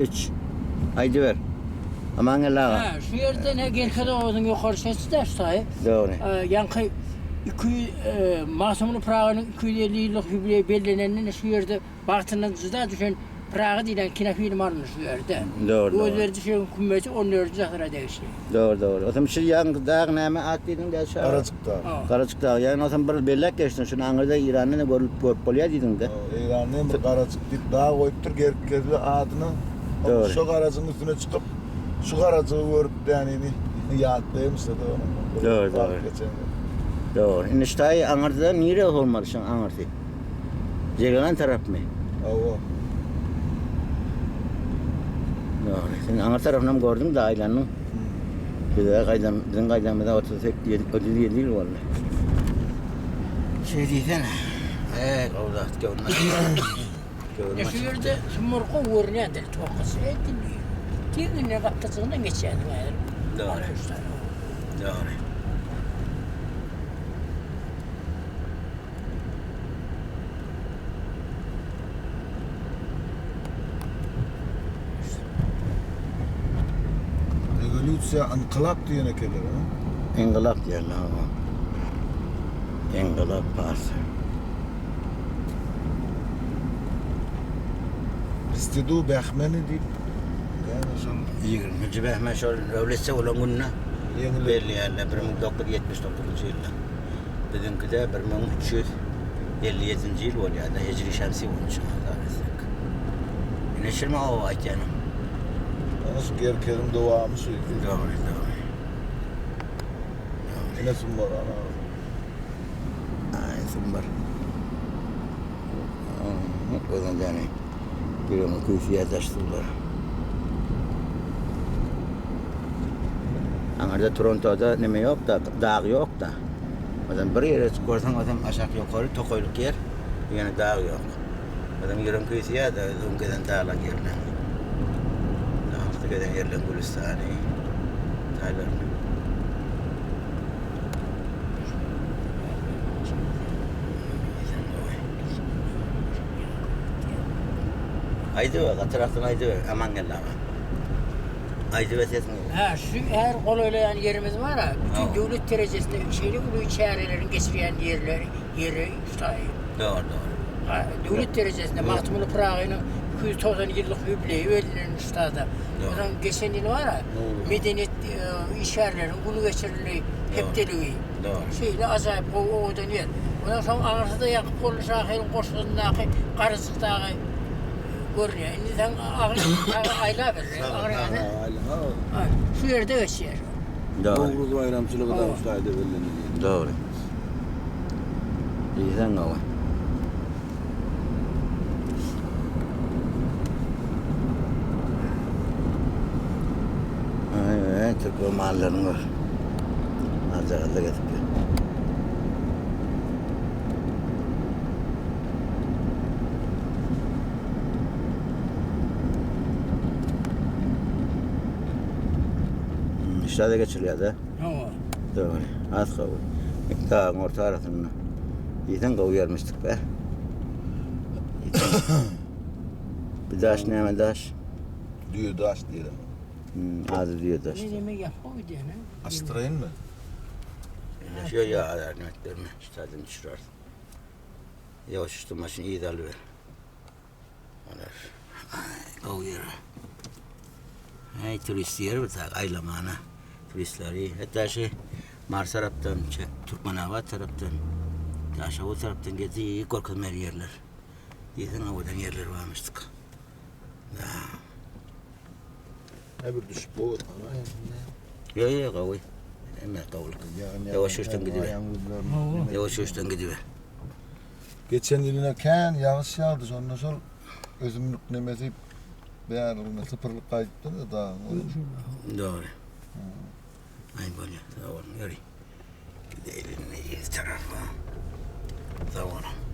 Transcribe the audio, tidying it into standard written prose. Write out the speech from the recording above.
Üç. Aýdyber. Amangeldi aga. Hä, şu ýerden hä Gerkez obasynyň ýokary çeti-dä şu taýy. Dogry. Ýaňky 200 Magtymguly Pyragynyň 250 ýyllyk ýubileýi bellenende şu ýerde Bagtyndan jyda düşen Pyragy diýlen kinofilm alyndy şu ýerde. Dogry, dogry. Öwezberdi şehiň kümmeti on dördünji asyra degişli. Dogry, dogry. Otam şu ýaňky dag näme at diýdiň däl şu? Garajyk dag. Garajyk dag. Ýagny otam bir belläp geçdiň, şuny aňyrda Eýranda-da görlüp görüp bolýar diýdiň-de. Eýranda hem bir Garajyk diýip dag goýupdyr Gerkezli adyna. Dogry. Şo garajygyň üstüne çykyp, şu garajygy görüp dänini ýatlaýamyşda-da onuň. Dogry, dogry. Dogry. Indi şu taýy aňyrda nire bolmaly şuň aňyrsy? Jegelan tarapmy? Hawa. Dogry. Sen aňyr tarapynam gördüň-de aýlandyň. Bize gaýdan, biziň gaýdanymyza 38, 37 ýyl boldy. Şeý diýsene. Eý, gowy zat göwnüme. Göwnüme. Şu ýerde sumur gowy görünýändir, tokasy edildi. Tizinden gapdajygyndan geçýärsiň häzir. Dogry. Dogry. Rewolýusiýa ynkylap diýen ekenler, ha? Ynkylap diýerler, hawa. Ynkylap pars. Bistidu Behmeni diýip, näme şol? Ýigriminji Behmen şol rewolýusiýa bolan gününe belleýärler, 1979-njy ýylda. Biziňkide 1357-nji ýyl bolýar-da, hijri şemsi boýunça hasap etsek. Ine şirme oba aýtýanym. Ana şu Gerkeziň dowamy şu. Dogry, dogry. Ine Sumbar ana. Aý, Sumbar. Özüň däni. Ýüregiň küýseýär daş suwlar. Aňyrda Torontoda neme ýok-da, dag ýok-da. Ozan bir ýere çykyp görseň, ozan aşak ýokary tokaýlyk ýer, ýöne dag ýok. Ozan ýüregiň küýseýär-de, öň gezen daglaň ýerine. Dagda gezen ýerleň gülüstany, taýlaryny. Aýdyber, gatyrakdan aýdyber, Amangeldi aga. Aýdyber sesiňi. Hä, şu her golaýlaýan ýerimiz bar-a, bütin döwlet derejesinde şeýle uly çäreleriň geçirýän ýerleri, ýeri şu taýy. Dogry, dogry. Ha, döwlet derejesinde Magtymguly Pyragynyň 290 ýyllyk ýubileýi bellendi şu taýda. Ondan geçen ýyl bar-a, medeniýet işgärleriniň güni geçirildi, hepdeligi. Dogry. Şeýle ajaýyp gowy owadan ýer. Ondan soň aňyrsy-da ýaňky Polly şahyryň goşgusyndaky Garajyk dagy görünýär. Indi sen agyr aýlaber. Şu ýerde geçýär. Dogry. Nowruz baýramçylygy da şu taýda bellenilýär. Dogry. Diýseň gowy. Ay, Türk mallaryny gör. Azarda gezip. Hmm, İşler de geçirýär de. Hawa. Dogry. Az gowy. Dağın orta arasynda. Diýseň gowy ýermişdik be. Bir daş näme daş? Düýe daş diýelim. Hmm, ady düýe daş. Ne demek ýapyk gidýän, ha? Açdyraýynmy? Şu ýa yardım etlerine. Şu taýdan düşürer. Ýawaş üstü maşyn yz alyber. Olar. Gowy ýer. Hey, turist ýeri bir tak aýlamana. Turistleri hatta şu Mars tarapdan, Türkmenabat tarapdan, Daşoguz tarapdan geldi, görkezmeli ýerler. Diýseň owadan ýerler barmyşdyk. Ne bir düşüp gowy. Ýok, ýok, gowy. Hemme gowulyk. Ýawaş ýuwaşdan gidiber. Ýawaş ýuwaşdan gidiber. Geçen ýylyna kän ýagyş ýagdy, şonda şol ösümlik nemesi bärligine sypyrylyp gaýdypdyr-da dagyň özüne. Dogry. Aý bolýar, sag boluň, ýöri. Gideýli indi yz tarapa. Sag boluň.